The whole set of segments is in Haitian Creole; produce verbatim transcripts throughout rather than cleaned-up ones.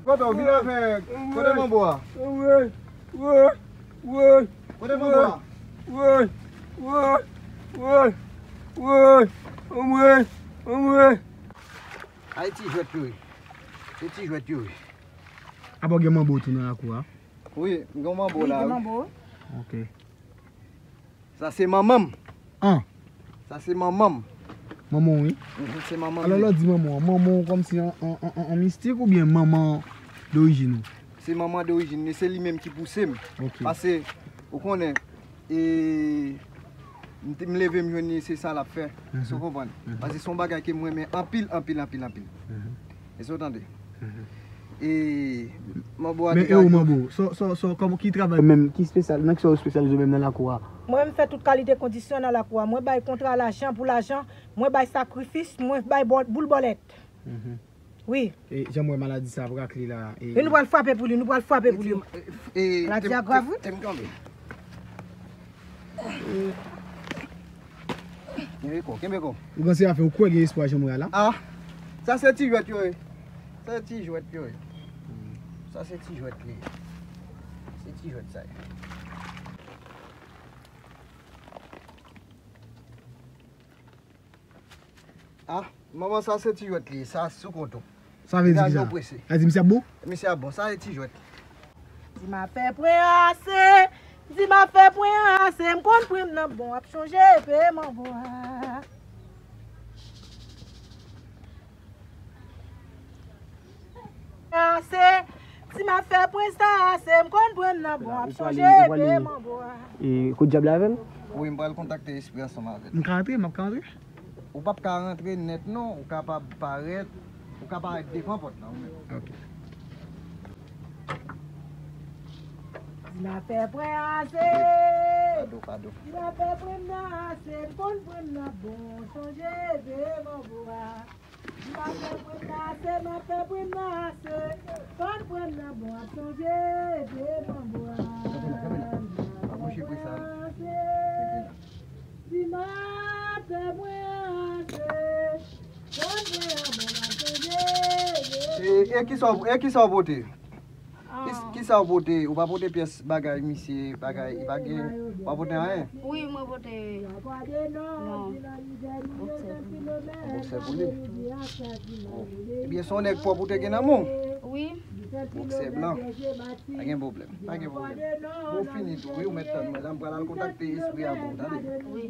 Kote w vin avèk? Kote manbo a? Woy, woy, woy, kote manbo a? Woy, woy, woy, woy, woy, woy. Ay, ti jwèt yo ye. Se ti jwèt yo ye. Apa w gen manbo tou nan lakou a? Wi, m gen manbo la, wi. Ok. Sa se manman m. An. Sa se manman m. Manman w, wi. Mhm, se manman m. Alò, lè w di manman w, manman w kòmsi an, an, an, an, an mistik oubyen manman dorijin ou? Se manman dorijin li, se li menm ki pouse m. Ok. Paske, ou konnen, e, m te, m leve m jwenn li, se sa l ap fè. Mhm. Ou konprann? Mhm. Paske se yon bagay ke m renmen anpil, anpil, anpil, anpil. Mhm. Èske w tande? Mhm. E manbo a te ka di. Men e ou manbo, so, so, so, kòman, ki travay menm, ki espesyal, nan ki sa w espesyalize w menm nan lakou a? Mwen, m fè tout kalite kondisyon nan lakou a. Mwen bay kontra lajan pou lajan, mwen bay sakrifis, mwen bay bò-, boul bòlèt. Mhm. Wi. E jan m wè maladi sa ap rakle la, e nou pral frape pou li, nou pral frape pou li. E, e, maladi a grav, wi. Kenbe kò, kenbe kò. Ou panse afè ou kwè gen espwa jan m wè a la? Ah, sa se ti jwèt yo ye. Sa se ti jwèt yo ye. Sa se ti jwèt li ye. Se ti jwèt sa ye. Ah, manman, sa se ti jwèt li ye, sa sou kont ou. Sa vle di ki sa? Sa vle di misye ap bon? Misye ap bon, sa se ti jwèt. Di m ap fè pwen ase, di m ap fè pwen ase, m konn pwen m nan bon, ap chonje peye manbo a. Ase, di m ap fè pwen sa ase, m konn pwen m nan bon, ap chonje peye manbo a. E kot dyab la avè l? Wi, m pral kontakte espri ansanm avè l. M ka antre, m ap ka antre? Ou p ap ka rantre nèt non, ou kapab parèt, ou ka parèt devan pòt la ou menm. Ok. Di m ap fè pwen ase. Pado, pado. Di m ap fè pwen nan ase, m konn pwen nan bon, chonje devan bwa. Di m ap fè pwen nan ase, m ap fè pwen nan ase, konn pwen nan bon, ap chonje devan bwa. Kanpe la, kanpe la. Pa bouche pwen sa. Kanpe la. Di m ap fè pwen ase. E, e kisa w, e kisa w pote? Kis-, kisa w pote? Ou pa pote pyès bagay misye, bagay, li pa gen, ou pa pote anyen? Wi, mwen pote. Non. Bòksè. Bòksè pou li? Oh. Ebyen, se yon nèg pwòp ou te gen nan men w? Wi. Bòksè blan. Pa gen pwoblèm, pa gen pwoblèm. Bon, fini tou, wi, ou mèt tann mwen la, m pral al kontakte espri a pou ou, tande? Wi.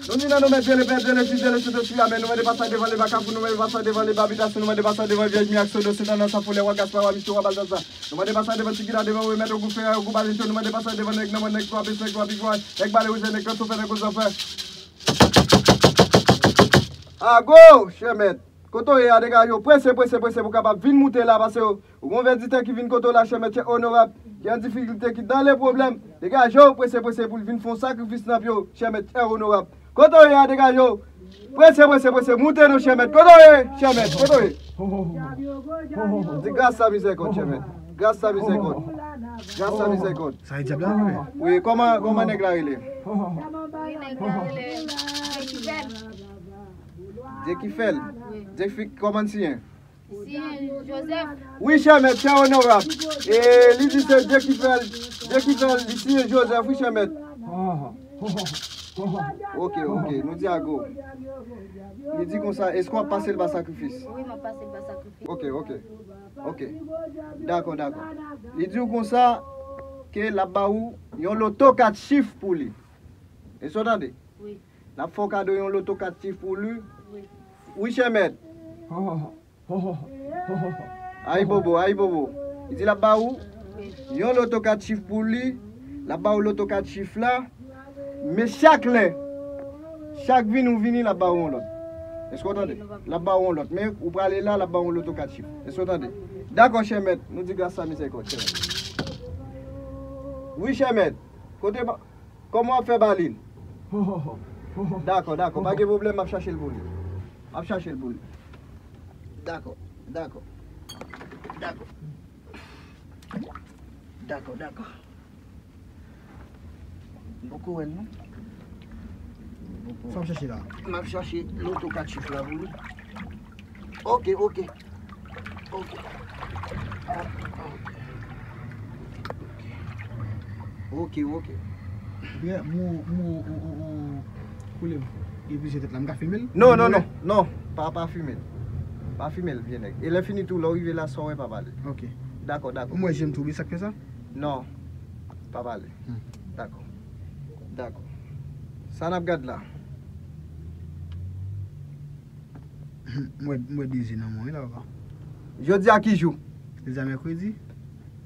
Nou ni nan non Mèt Dye, Lepè Dye, Lefis Dye, Lesentespri, amèn. Nou mande pase devan leba kafou, nou mande pase devan leba bitasyon, nou mande pase devan Vyèj Mi ak Sodo, Setan nan sa foulè, wa Gaspar, wa Michou, wa Baltazar. Nou mande pase devan Tigila, devan Remèd, Ogou Fè, Ogou Balecho, nou mande pase devan nèg nan mòn, nèg twape, nèg twapi, nèg bale wouz, nèg nan soufè, nèg ozofè. Ago, chè mèt. Kote w ye a, degaje w, prese, prese, prese, pou w kapab vin moute la, paske ou gen yon vèditè ki vin kote w la, chè mèt, chè onorab, ki an difikilte, ki dan le pwoblèm. Degaje w, prese, prese, pou l vin fè yon sakrifis nan pye w, chè mèt, chè onorab. Kote w ye a, degaje w. Prese, prese, prese, moute non, chè mèt. Kote w ye, chè mèt, kote w ye? Di gras a mizèrikòd, chè mèt. Gras a mizèrikòd. Gras a mizèrikòd. Sa e dyab la, wi. Wi, kòman, kòman nèg la rele? Wi, nèg la rele Jekifèl. Dyekifèl. Wi. Dyekifèl, kòman l siyen? Siyen Joseph. Wi, chè mèt, chè onorab. E li di se Dyekifèl, Dyekifèl, li siyen Joseph, wi, chè mèt. Ok, ok, nou di ago. Li di konsa, èske w ap pase l pa sakrifis? Wi, m ap pase l pa sakrifis. Ok, ok, ok. Dakò, dakò. Li di w konsa ke l ap ba ou yon loto kat chif pou li. Èske w tande? Wi. L ap fè w kado yon loto kat chif pou li. Wi. Wi, chè mèt. Ayibobo, ayibobo. Li di l ap ba ou yon loto kat chif pou li. L ap ba ou loto kat chif la. Men chak lè, chak vini ou vini, l ap ba ou yon lòt. Èske w tande? L ap ba ou yon lòt. Men ou prale la, l ap ba ou yon loto kat chif. Èske w tande? Dakò, chè mèt. Nou di gras a mizèrikòd, chè mèt. Wi, chè mèt. Kote pa-, kòman w ap fè ba li l? Dakò, dakò, pa gen pwoblèm, m ap chache l pou li. M ap chache l pou li. Dakò, dakò. Dakò. Dakò, dakò. M poko wè l, non. Sa w ap chache la? M ap chache loto kat chif la pou li. Ok, ok. Ok, ok. Byen, mwen, mwen, on, on, on, koule m. Epi se tèt la, m ka filme l? Non, non, non, non. Pa, pa filme l. Pa filme l, vye nèg. E lè fini tou, lè w rive la, sa w wè, pa pale. Ok. Dakò, dakò. Mwen, je m tou, sa k fè sa? Non. Pa pale. Hmm. Dakò. Dakò. Sa n ap gad la? M wè, m wè de zye nan men w, wi, la, papa. Jodi a ki jou? Jodi a mèkredi.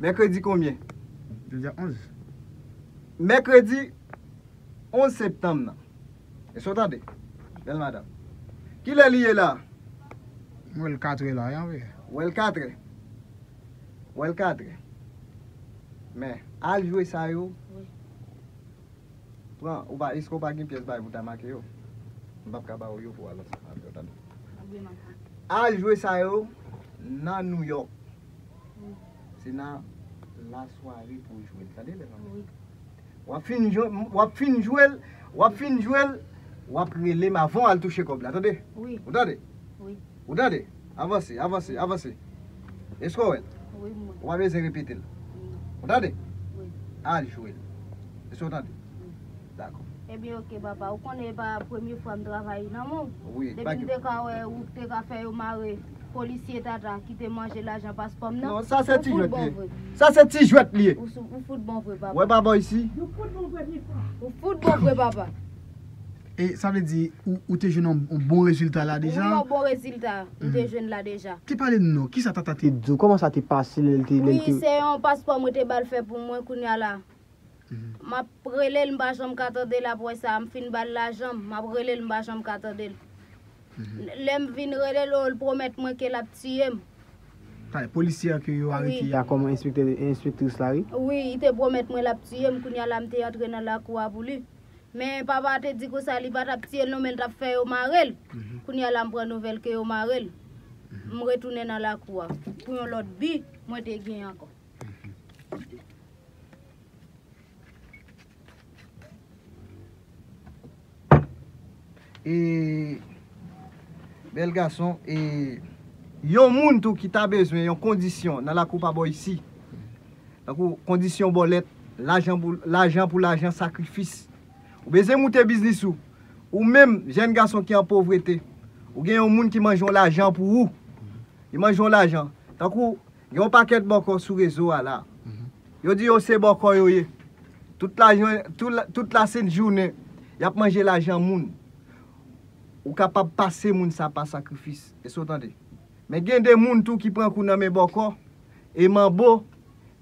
Mèkredi konbyen? Jodi a onz. Mèkredi onz septanm nan. Èske w tande? Bèl madanm. Kilè li ye la? M wè l katrè la, wi, anpil. W wè l katrè. W wè l katrè. Men, al jwe sa yo. Wi. Pran, ou pa, èske w pa gen pyès bagay pou ta make yo? M p ap ka ba ou yo pou w al ansanm avè yo, tande. Al jwe sa yo nan Nouyòk. Se nan lasware pou w jwe l, tande, lè nan Nouyòk. W ap fin jwe, w ap fin jwe l, w ap fin jwe l, w ap rele m avan w al touche kòb la, tande? Wi. Ou tande? Wi. Ou tande? Avanse, avanse, avanse. Èske w wè l? Wi, m wè. Ou pa bezwen repete l. Non. Ou tande? Wi. Al jwe l. Èske w tande? Wi. Dakò. Ebyen, oke, papa. Ou konnen e pa premye fwa m travay nan men w. Wi, depi m te ka wè ou te ka fè yo mare polisye tata ki te manje lajan paspò m nan. Non, sa se ti jwèt li ye. Sa se ti jwèt li ye. Ou fout bon vre, papa. Wè, papa, isi. Ou fout bon vre, papa. E sa vle di, ou, ou te jwenn yon, yon bon rezilta la deja? Wi, yon bon rezilta, m te jwenn la deja. Te pale n non, kisa tata te di w? Kòman sa te pase lè l te, lè l te... Wi, se yon paspò mwen te ba l fè pou mwen kounye a la. M ap rele l, m pa janm ka tande l, apre sa, m fin ba l lajan, m ap rele l, m pa janm ka tande l. Lè m vin rele l, l pwomèt mwen ke l ap tiye m. Talè, polisye a ke yo arete a kòm enspektè, enspektris la, wi. Wi, li te pwomèt mwen l ap tiye m, kounye a la m te antre nan lakou a pou li. Men papa te di konsa li pa t ap tiye l non, men l t ap fè yo mare l. Kounye a la m pran nouvèl ke yo mare l. M retounen nan lakou a. Pou yon lòt bi, mwen te gen ankò. E, bèl gason, e, yon moun tou ki ta bezwen yon kondisyon nan lakou pa bò isi. Tankou kondisyon bòlèt, lajan pou, lajan pou lajan, sakrifis. Ou bezwen moute biznis ou. Ou menm, jèn gason ki an povrete. Ou gen yon moun ki manje yon lajan pou ou. Li manje yon lajan. Tankou, gen yon pakèt bòkò sou rezo a la. Yo di yo se bòkò yo ye. Tout lajan, tout la, tout lasent jounen, y ap manje lajan moun. Ou kapab pase moun sa pa sakrifis. Èske w tande? Men gen de moun tou ki pran kou nan men bòkò e manbo,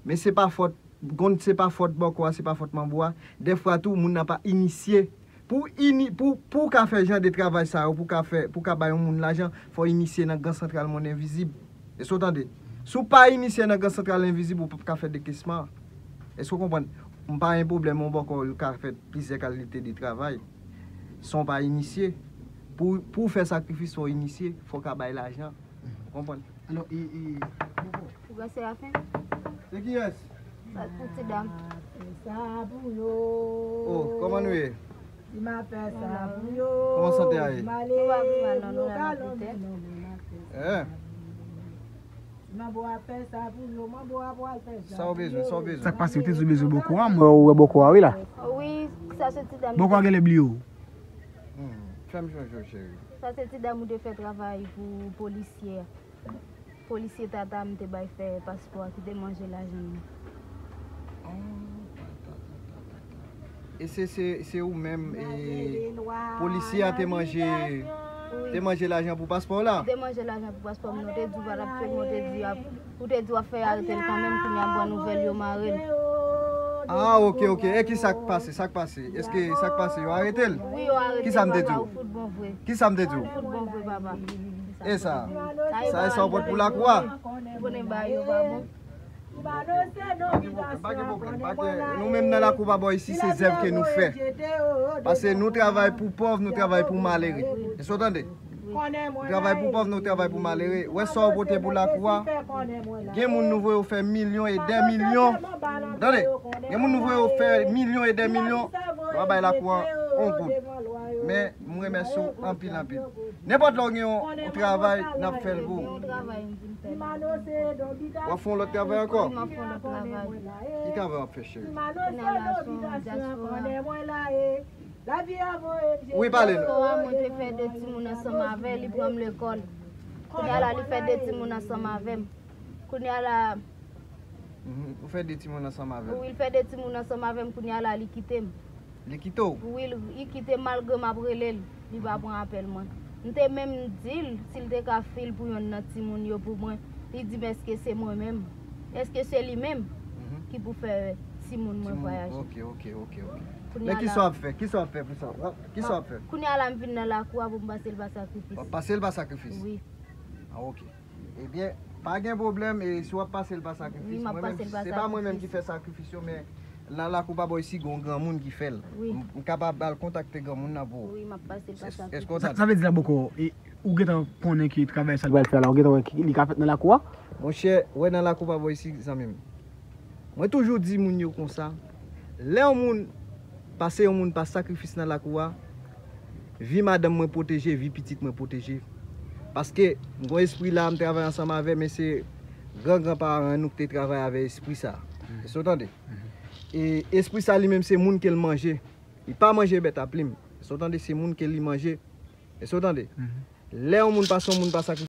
men se pa fòt, konn se pa fòt bòkò a, se pa fòt manbo a. Dèfwa tou, moun nan pa inisye. Pou w ini-, pou, pou w ka fè jan de travay sa yo, pou w ka fè, pou w ka bay yon moun lajan, fò w inisye nan Gran Santral Mòn Envizib. Èske w tande? Si w pa inisye nan Gran Santral Envizib, ou p ap ka fè dekesman. Èske w konprann? M pa gen pwoblèm, yon bòkò yo ka fè plizyè kalite de travay. San w pa inisye. Pou, pou w fè sakrifis, fò w inisye, fò w ka bay lajan. Ou konprann? Alò, e, e, Bòkò. Ou prese a fen? Se kiyès? Sa pou ti dam. Sa pou yo. Oh, kòman nou ye? Di m ap fè sa pou yo. Kòman sante a ye? M ale, nou ka lonmen non, men m ap fè sa pou yo. Manbo ap fè sa pou yo, manbo ap pral fè sa pou yo. Sa w bezwen, sa w bezwen? Sa k pase, ou te di w bezwen bòkò a, mwen wè bòkò a wi la. Wi, sa se ti dam. Bòkò a genlè bliye w. Hmm, fè m chonje w, cheri. Sa se ti dam ou te fè travay pou polisye a. Polisye tata m te bay fè paspò a ki te manje lajan m nan. E se, se, se ou menm, e, polisye a te manje, te manje lajan pou paspò w la? Te manje lajan pou paspò m nan, te di w pa t ap fè l, mwen te di ap, ou te di w ap fè arete l kanmenm, kounye a m pran nouvèl yo mare l. Ah, ok, ok. E ki sa k pase? Sa k pase? Èske sa k pase? Yo arete l? Wi, yo arete l, papa, ou fout bon vre. Ki sa m te di w? Ou fout bon vre, papa. E sa? Sa e sa w pot pou lakou a? Ou konnen ba yo pa bon. Pa gen pwoblèm, pa gen pwoblèm. Nou menm nan lakou pa bò isi, se zèv ke nou fè. Paske nou travay pou pòv, nou travay pou malere. Èske w tande? Nou travay pou pòv, nou travay pou malere. Wè sa w pote pou lakou a. Gen moun nou voye yo fè milyon e dè milyon. Tande? Gen moun nou voye yo fè milyon e dè milyon. Yo pa bay lakou a yon goud. Men, m remèsye w anpil, anpil. Nenpòt lè w gen yon, yon travay, n ap fè l pou ou. Yon travay, m vin fè l. W ap fè yon lòt travay ankò? Wi, m ap fè yon lòt travay. Ki travay w ap fè, cheri? Kounye a la, se yon dyaspora. Wi, pale. Dyaspora, mwen te fè de timoun ansanm avè l, li pran m lekòl. Kounye a la, li fè de timoun ansanm avè m. Kounye a la, Mhm. Ou fè de timoun ansanm avè l? Wi, l fè de timoun ansanm avè m, kounye a la, li kite m. Li kite w? Wi, l- li kite m malgre m ap rele l, li pa pran apèl mwen. M te menm di l si l te ka fil pou yonn nan timoun yo pou mwen. Li di m èske se mwen menm? Èske se li menm Mhm. ki pou fè timoun mwen Timoun- vwayaje? Ok, ok, ok, ok. Kounye Men a kisa la- w ap fè? Kisa w ap fè pou sa? Kisa w ap fè? Kounye a la, m vin nan lakou a pou m pase l pa sakrifis. W ap pase l pa sakrifis? Wi. Ah, ok. Ebyen, pa gen pwoblèm, e si w ap pase l pa sakrifis, Wi, m ap mwen menm, pase l pa se pa mwen menm ki sakrifis. Fè sakrifis yo, men nan lakou pa bò isi, gen yon granmoun ki fè l. Wi. M m kapab al kontakte granmoun nan pou ou. Wi, m ap pase l pa Èske sakrifis. w Sa, tande? Sa vle di la boko, e, ou gentan konnen ki travay sa l pral fè la, ou gentan wè ki- li ka fèt nan lakou a? Monchè, wè nan lakou pa bò isi, zanmi m. Mwen toujou di moun yo konsa, lè yon moun pase yon moun pa sakrifis nan lakou a, vi madanm mwen pwoteje, vi pitit mwen pwoteje. Paske m gon espri la, m travay ansanm avè, men se gran gran paran nou ki te travay avè espri sa. Èske w tande? E espri sa li menm se moun ke l manje. Li pa manje bèt a plim. Èske w tande? Se moun ke li manje. Èske w tande? Lè yon moun pase yon moun pa sakrifis